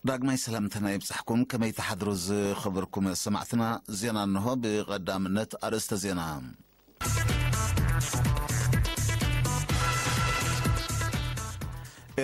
ዳግማይ ሰላምታና ይብጻሕኩም። ከመይ ትሓድሩ ዝኸበርኩም ሰማዕትና? ዜና እንሆ። ብቐዳምነት ኣርእስተ ዜና።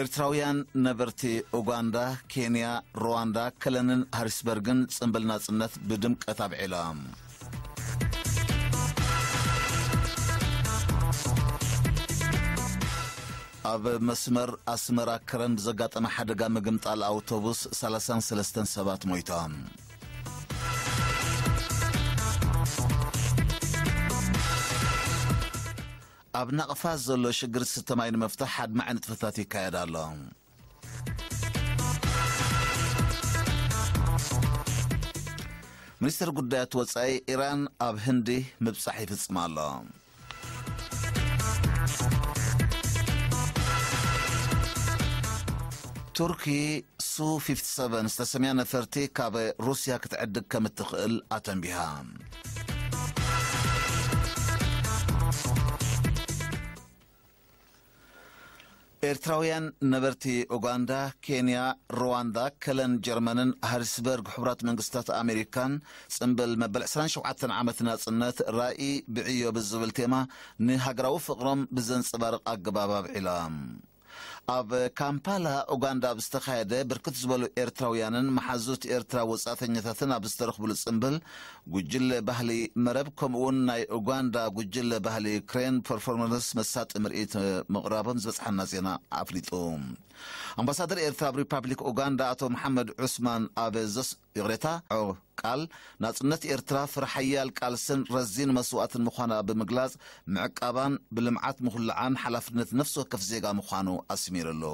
ኤርትራውያን ነበርቲ ኡጋንዳ፣ ኬንያ፣ ሩዋንዳ፣ ከለንን ሃሪስበርግን ጽምብል ናጽነት ብድምቀት ኣብዒሎም። ኣብ መስመር ኣስመራ ከረን ብዘጋጠመ ሓደጋ ምግምጣል ኣውቶቡስ ሰላሳን ሰለስተን ሰባት ሞይቶም። ኣብ ናቕፋ ዘሎ ሽግር ዝስተ ማይ ንምፍታሕ ኣድማዒ ንጥፈታት ይካየድ ኣሎ። ሚኒስትር ጉዳያት ወጻኢ ኢራን ኣብ ህንዲ ምብጻሕ ይፍጽም ኣሎ። ቱርኪ ሱ ፊፍቲ ሰቨን ዝተሰምያ ነፈርቲ ካብ ሩስያ ክትዕድግ ከም እትኽእል ኣተንቢሃ። ኤርትራውያን ነበርቲ ኡጋንዳ፣ ኬንያ፣ ሩዋንዳ፣ ከለን ጀርመንን ሃሪስበርግ ሕቡራት መንግስታት ኣሜሪካን ጽምብል መበል ዕስራን ሸውዓተን ዓመት ናጽነት ራኢ ብዕዮ ብዝብል ቴማ ንሃገራዊ ፍቕሮም ብዘንጸባርቕ ኣገባብ ኣብዒሎም። ኣብ ካምፓላ ኡጋንዳ ኣብ ዝተኻየደ ብርክት ዝበሉ ኤርትራውያንን መሓዙት ኤርትራ ወጻእተኛታትን ኣብ ዝተረኽብሉ ጽምብል ጉጅለ ባህሊ መረብ ከምኡውን ናይ ኡጋንዳ ጉጅለ ባህሊ ክሬን ፐርፎርመንስ መሳጢ ምርኢት ምቕራቦም ዝበጽሓና ዜና ኣፍሊጡ። ኣምባሳደር ኤርትራ ኣብ ሪፓብሊክ ኡጋንዳ ኣቶ መሓመድ ዑስማን ኣብ ዘስ ይቕሬታ ቃል ናጽነት ኤርትራ ፍረ ሓያል ቃልስን ረዚን መስዋእትን ምዃና ብምግላጽ ምዕቃባን ብልምዓት ምኹልዓን ሓላፍነት ነፍሲ ወከፍ ዜጋ ምዃኑ ኣስሚሩ ኣሎ።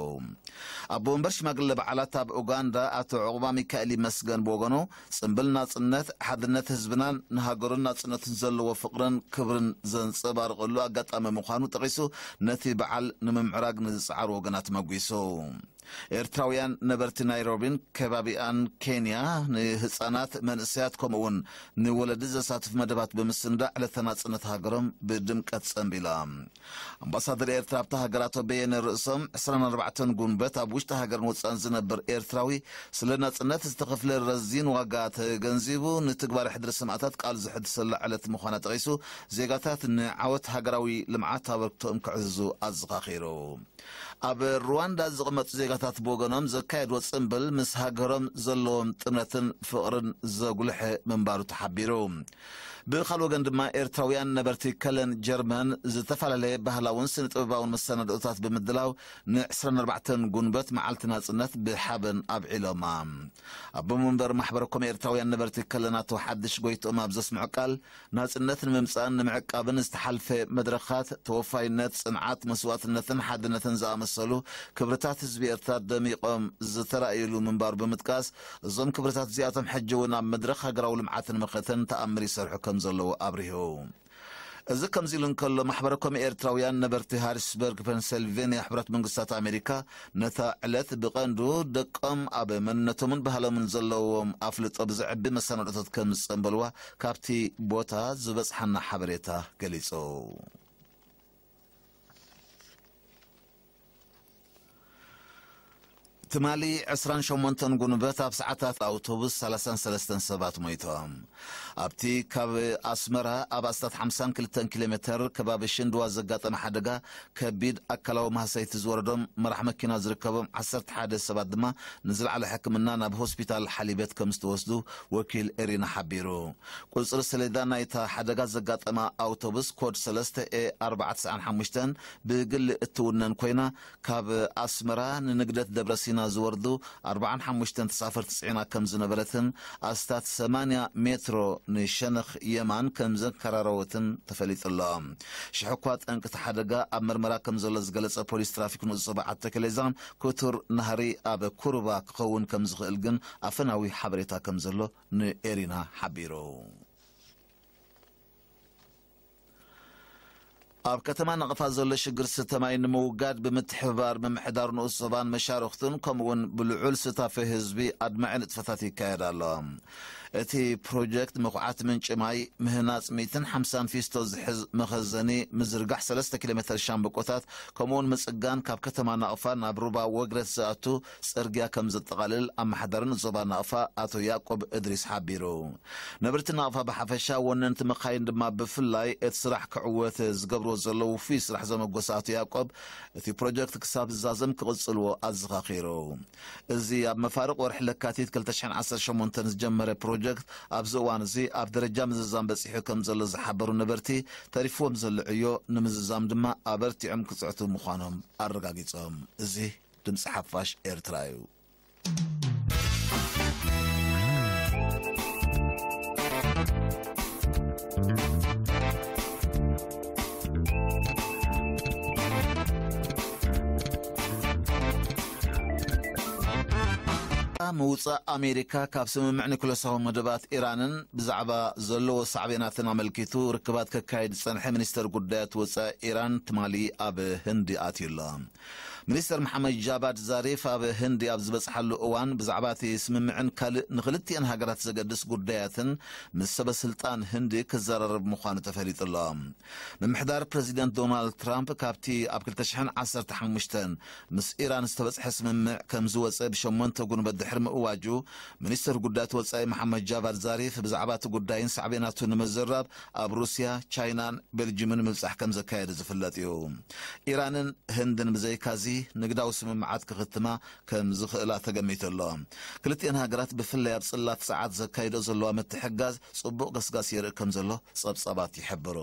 ኣቦ ወንበር ሽማግለ በዓላት ኣብ ኡጋንዳ ኣቶ ዕቑባ ሚካኤል ይመስገን ብወገኑ ጽምብል ናጽነት ሓድነት ህዝብናን ንሃገሩን ናጽነቱን ዘለዎ ፍቕርን ክብርን ዘንጸባርቐሉ ኣጋጣሚ ምዃኑ ጠቒሱ ነቲ በዓል ንምምዕራግ ንዝጸዓሩ ወገናት መጒሱ። ኤርትራውያን ነበርቲ ናይሮቢን ከባቢኣን ኬንያ ንህጻናት፣ መንእሰያት ከምኡውን ንወለዲ ዘሳትፍ መደባት ብምስንዳእ ዕለተ ናጽነት ሃገሮም ብድምቀት ጸንቢላ። ኣምባሳደር ኤርትራ ኣብታ ሃገር ኣቶ በየነ ርእሶም ዕስራን ኣርባዕተን ጉንበት ኣብ ውሽጢ ሃገርን ወጻእን ዝነብር ኤርትራዊ ስለ ናጽነት ዝተኸፍለ ረዚን ዋጋ ተገንዚቡ ንትግባረ ሕድሪ ሰማእታት ቃል ዝሕድሰላ ዕለት ምዃና ጠቒሱ ዜጋታት ንዓወት ሃገራዊ ልምዓት ኣበርክቶኦም ክዕዝዙ ኣዘኻኺሩ። ኣብ ሩዋንዳ ዝቕመጡ ዜጋታት ብወገኖም ዘካየድዎ ጽምብል ምስ ሃገሮም ዘለዎም ጥምረትን ፍቕርን ዘጉልሐ ምንባሩ ተሓቢሩ። ብኻል ወገን ድማ ኤርትራውያን ነበርቲ ከለን ጀርመን ዝተፈላለየ ባህላውን ስነ ጥበባውን መሰናድኦታት ብምድላው ን ዕስራን ኣርባዕተን ጉንበት መዓልቲ ናጽነት ብሓበን ኣብዒሎማ። ኣቦ መንበር ማሕበረ ኮም ኤርትራውያን ነበርቲ ከለን ኣቶ ሓድሽ ጎይትኦም ኣብ ዘስምዖ ቃል ናጽነት ንምምጻእን ንምዕቃብን ዝተሓልፈ መድረኻት ተወፋይነት፣ ጽንዓት፣ መስዋእትነትን ሓድነትን ዝኣመሰሉ ክብርታት ህዝቢ ኤርትራ ደሚቖም ዝተራእዩሉ ምንባሩ ብምጥቃስ እዞም ክብርታት እዚኣቶም ሕጂ እውን ኣብ መድረኽ ሃገራዊ ልምዓትን መኸተን ተኣምር ይሰርሑ ከም ዘለዉ ኣብሪሁ። እዚ ከምዚ ኢሉ እንከሎ ማሕበረ ኮም ኤርትራውያን ነበርቲ ሃሪስበርግ ፔንሰልቬንያ ሕቡራት መንግስታት ኣሜሪካ ነታ ዕለት ብቐንዱ ደቆም ኣብ መንነቶምን ባህሎምን ዘለዎም ኣፍልጦ ብዘዕቢ መሰናዶታት ከም ዝጸንበልዋ ካብቲ ቦታ ዝበጽሓና ሓበሬታ ገሊጹ። ትማሊ ዕስራን ሸሞንተን ጉንበት ኣብ ሰዓታት ኣውቶቡስ ሰላሳን ሰለስተን ሰባት ሞይቶም። ኣብቲ ካብ ኣስመራ ኣብ ኣስታት ሓምሳን ክልተን ኪሎ ሜተር ከባቢ ሽንድዋ ዘጋጠመ ሓደጋ ከቢድ ኣካላዊ ማህሰይቲ ዝወረዶም መራሕ መኪና ዝርከቦም ዓሰርተ ሓደ ሰባት ድማ ንዝለዓለ ሕክምና ናብ ሆስፒታል ሓሊበት ከም ዝተወስዱ ወኪል ኤሪና ሓቢሩ። ቁጽሪ ሰሌዳ ናይታ ሓደጋ ዘጋጠማ ኣውቶቡስ ኮድ ሰለስተ ኤ ኣርባዓ ትስዓን ሓሙሽተን ብግሊ እትውነን ኮይና ካብ ኣስመራ ንንግደት ደብረ ሲና ዝወርዱ ኣርባዓን ሓሙሽተን ተሳፈርቲ ጽዒና ከም ዝነበረትን ኣስታት ሰማንያ ሜትሮ ንሸነኽ የማን ከም ዘንከራረወትን ተፈሊጡ ኣሎ። ሽሕ እኳ ጠንቂ እቲ ሓደጋ ኣብ መርመራ ከም ዘሎ ዝገለጸ ፖሊስ ትራፊክ ንኡስ ዞባ ዓዲ ተከሌዛን ክቱር ናህሪ ኣብ ኩርባ ክኸውን ከም ዝኽእል ግን ኣፈናዊ ሓበሬታ ከም ዘሎ ንኤሪና ሓቢሩ። ኣብ ከተማ ነቐፋ ዘሎ ሽግር ስተ ማይ ንምውጋድ ብምትሕብባር ምምሕዳር ንኡስ ዞባን መሻርኽቱን ከምኡውን ብልዑል ስታፈ ህዝቢ ኣድማዒ ንጥፈታት ይካየድ ኣሎ። እቲ ፕሮጀክት ምኹዓት ምንጪ ማይ፣ ምህናጽ ሚእትን ሓምሳን ፊስቶ ዝሕዝ መኸዘኒ፣ ምዝርጋሕ ሰለስተ ኪሎ ሜተር ሻምብቆታት፣ ከምኡውን ምጽጋን ካብ ከተማ ናቕፋ ናብ ሩባ ወግረት ዝኣቱ ጽርግያ ከም ዘጠቓልል ኣመሓዳሪ ዞባ ናቕፋ ኣቶ ያዕቆብ እድሪስ ሓቢሩ። ነበርቲ ናቕፋ ብሓፈሻ፣ ወነንቲ መኻይን ድማ ብፍላይ እቲ ስራሕ ክዕወት ዝገብርዎ ዘለዉ ውፉይ ስራሕ ዘመጎሰ ኣቶ ያዕቆብ፣ እቲ ፕሮጀክት ክሳብ ዝዛዘም ክቕጽልዎ ኣዘኻኺሩ። እዚ ኣብ መፋርቕ ወርሒ ለካቲት ክልተ ሽሕን ዓሰርተ ሸሞንተን ዝጀመረ ፕሮጀክት ኣብዚ እዋን እዚ ኣብ ደረጃ ምዝዛም በጺሑ ከም ዘሎ ዝሓበሩ ነበርቲ፣ ተሪፍዎም ዘሎ ዕዮ ንምዝዛም ድማ ኣበርቲዖም ክጽዕቱ ምዃኖም ኣረጋጊጾም። እዚ ድምፂ ሓፋሽ ኤርትራ እዩ። ምውጻእ ኣሜሪካ ካብ ስምምዕ ኒኩለሳዊ መደባት ኢራንን ብዛዕባ ዘለዎ ሳዕቤናትን ኣመልኪቱ ርክባት ከካይድ ዝጸንሐ ሚኒስተር ጉዳያት ወጻኢ ኢራን ትማሊ ኣብ ህንዲ ኣትዩ ኣሎ። ሚኒስተር መሓመድ ጃባድ ዛሪፍ ኣብ ህንዲ ኣብ ዝበጽሓሉ እዋን ብዛዕባ እቲ ስምምዕን ካልእ ንክልቲአን ሃገራት ዘገድስ ጉዳያትን ምስ ሰበ ስልጣን ህንዲ ክዘራረብ ምዃኑ ተፈሊጡ ኣሎ። ምምሕዳር ፕረዚደንት ዶናልድ ትራምፕ ካብቲ ኣብ ክልተ ሽሕን ዓሰርተ ሓሙሽተን ምስ ኢራን ዝተበጽሐ ስምምዕ ከም ዝወጸ ብሸሞንተ ጉንበት ድሕሪ ምእዋጁ፣ ሚኒስተር ጉዳያት ወጻኢ መሓመድ ጃባድ ዛሪፍ ብዛዕባ እቲ ጉዳይን ሳዕቤናቱ ንምዝራብ ኣብ ሩስያ፣ ቻይናን ቤልጅምን ምብጻሕ ከም ዘካየደ ዝፍለጥ እዩ። ኢራንን ህንድን ብዘይካዚ ንግዳዊ ስምምዓት ክኽትማ ከም ዝኽእላ ተገሚቱ ኣሎ። ክልቲአን ሃገራት ብፍላይ ኣብ ጽላት ጸዓት ዘካይዶ ዘለዋ ምትሕግጋዝ ጽቡቕ ገስጋስ የርኢ ከም ዘሎ ጸብጻባት ይሕብሩ።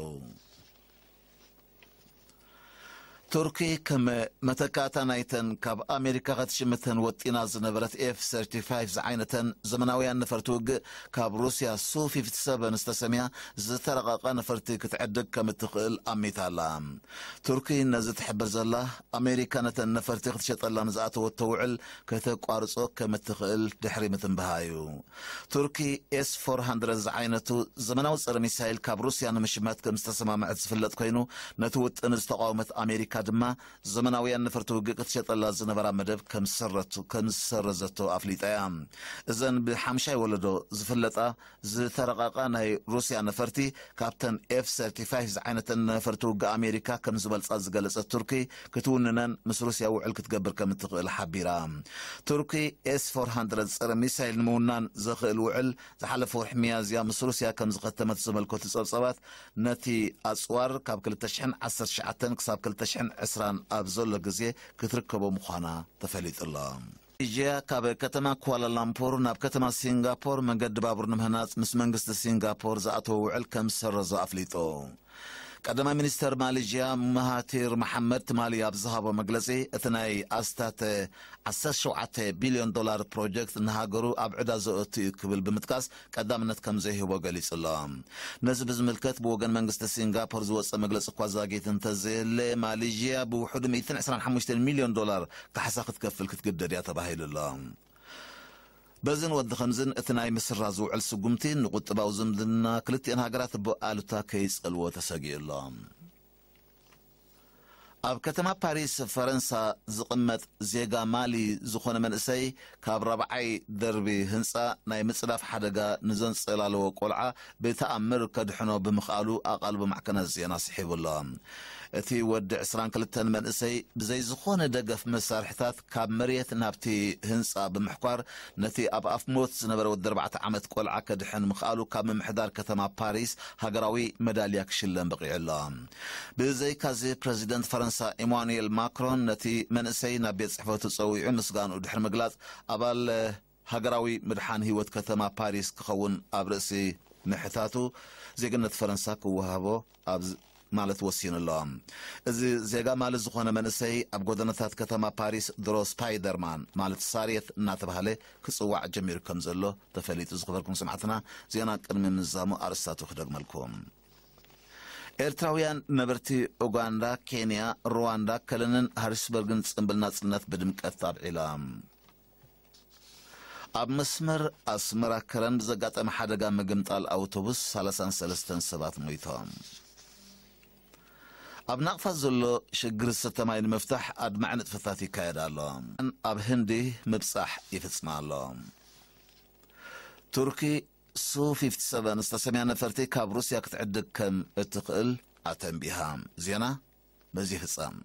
ቱርኪ ከም መተካእታ ናይተን ካብ ኣሜሪካ ክትሽምተን ወጢና ዝነበረት ኤፍ ሰርቲፋይቭ ዝዓይነተን ዘመናውያን ነፈርቲ ውግእ ካብ ሩስያ ሱ ፊፍቲ ሰቨን ዝተሰምያ ዝተረቐቐ ነፈርቲ ክትዕድግ ከም እትኽእል ኣሚታ ኣላ። ቱርኪ ነዚ ትሕብር ዘላ፣ ኣሜሪካ ነተን ነፈርቲ ክትሸጠላ ንዝኣተወቶ ውዕል ከተቋርጾ ከም እትኽእል ድሕሪ ምትንብሃ እዩ። ቱርኪ ኤስ ፎር ሃንድረድ ዝዓይነቱ ዘመናዊ ጸረ ሚሳይል ካብ ሩስያ ንምሽማት ከም ዝተሰማምዐት ዝፍለጥ ኮይኑ፣ ነቲ ውጥን ዝተቓወመት ኣሜሪካ ድማ ዘመናውያን ነፈርቲ ውግእ ክትሸጠላ ዝነበራ መደብ ከም ዝሰረቱ-፣ ከም ዝሰረዘቶ ኣፍሊጣ እያ። እዘን ብሓምሻይ ወለዶ ዝፍለጣ ዝተረቐቓ ናይ ሩስያ ነፈርቲ ካብተን ኤፍ ሰርቲፋይቭ ዝዓይነተን ነፈርቲ ውግእ ኣሜሪካ ከም ዝበልጻ ዝገለጸት ቱርኪ፣ ክትውንነን ምስ ሩስያ ውዕል ክትገብር ከም እትኽእል ሓቢራ። ቱርኪ ኤስ ፎር ሃንድረድ ጸረ ሚሳይል ንምውናን ዘኽእል ውዕል ዝሓለፈ ወርሒ ሚያዝያ ምስ ሩስያ ከም ዝኸተመት ዘመልከቱ ጸብጻባት፣ ነቲ ኣጽዋር ካብ ክልተ ሽሕን ዓሰርተ ትሽዓተን ክሳብ ክልተ ሽሕን ዕስራን ኣብ ዘሎ ግዜ ክትርከቦ ምዃና ተፈሊጡ ኣሎ። ማሌዥያ ካብ ከተማ ኳላላምፖር ናብ ከተማ ሲንጋፖር መንገዲ ባቡር ንምህናጽ ምስ መንግስቲ ሲንጋፖር ዝኣተወ ውዕል ከም ዝሰረዞ ኣፍሊጡ። ቀዳማይ ሚኒስተር ማሌዥያ መሃቲር መሓመድ ትማሊ ኣብ ዝሃቦ መግለጺ፣ እቲ ናይ ኣስታት ዓሰርተ ሸውዓተ ቢልዮን ዶላር ፕሮጀክት ንሃገሩ ኣብ ዕዳ ዘእቱ እዩ ክብል ብምጥቃስ፣ ቀዳምነት ከም ዘይህቦ ገሊጹ ኣሎ። ነዚ ብዝምልከት ብወገን መንግስቲ ሲንጋፖር ዝወጸ መግለጺ እኳ ዛጊት እንተዘየለ፣ ማሌዥያ ብውሑዱ ሚእትን ዕስራን ሓሙሽተን ሚልዮን ዶላር ካሕሳ ክትከፍል ክትግደድ እያ ተባሂሉ ኣሎ። በዝን ወዲ ከምዝን እቲ ናይ ምስራዝ ውዕል ስጉምቲ ንቁጠባዊ ዝምድና ክልቲአን ሃገራት ብኣሉታ ከይጸልዎ ተሰጊኡ ኣሎ። ኣብ ከተማ ፓሪስ ፈረንሳ ዝቕመጥ ዜጋ ማሊ ዝኾነ መንእሰይ፣ ካብ ራብዓይ ደርቢ ህንጻ ናይ ምጽዳፍ ሓደጋ ንዘንጸላለዎ ቆልዓ ብተኣምር ከድሕኖ ብምኽኣሉ ኣቓልቦ ማዕከናት ዜና ስሒቡ ኣሎ። እቲ ወዲ ዕስራን ክልተን መንእሰይ ብዘይ ዝኾነ ደገፍ መሳርሕታት ካብ መሬት ናብቲ ህንጻ ብምሕኳር፣ ነቲ ኣብ ኣፍ ሞት ዝነበረ ወዲ ኣርባዕተ ዓመት ቆልዓ ከድሕን ምኽኣሉ ካብ ምምሕዳር ከተማ ፓሪስ ሃገራዊ መዳልያ ክሽለም በቒዑ ኣሎ። ብዘይካዚ፣ ፕረዚደንት ፈረንሳ ኢማኑኤል ማክሮን ነቲ መንእሰይ ናብ ቤት ጽሕፈቱ ጸዊዑ ምስጋንኡ ድሕሪ ምግላጽ፣ ኣባል ሃገራዊ ምድሓን ህይወት ከተማ ፓሪስ ክኸውን ኣብ ርእሲ ምሕታቱ፣ ዜግነት ፈረንሳ ክወሃቦ ኣብ ዝ-፣ ማለት ወሲኑ ኣሎ። እዚ ዜጋ ማሊ ዝኾነ መንእሰይ ኣብ ጎደናታት ከተማ ፓሪስ ድሮ ስፓይደርማን፣ ማለት ሳርየት እናተባህለ ክጽዋዕ ጀሚሩ ከም ዘሎ ተፈሊጡ። ዝኸበርኩም ሰማዕትና፣ ዜና ቅድሚ ምዛሙ ኣርእስታቱ ክደግመልኩም። ኤርትራውያን ነበርቲ ኡጋንዳ፣ ኬንያ፣ ሩዋንዳ፣ ከለንን ሃሪስበርግን ጽምብል ናጽነት ብድምቀት ኣብዒሎም። ኣብ መስመር ኣስመራ ከረን ብዘጋጠመ ሓደጋ ምግምጣል ኣውቶቡስ ሰላሳን ሰለስተን ሰባት ሞይቶም። ኣብ ናቕፋ ዘሎ ሽግር ዝስተ ማይ ንምፍታሕ ኣድማዒ ንጥፈታት ይካየድ ኣሎ። ኣብ ህንዲ ምብጻሕ ይፍጽም ኣሎ። ቱርኪ ሱ ፊፍቲ ሰቨን ዝተሰምያ ነፈርቲ ካብ ሩስያ ክትዕድግ ከም እትኽእል ኣተንቢሃ። ዜና በዚ ፍጸም።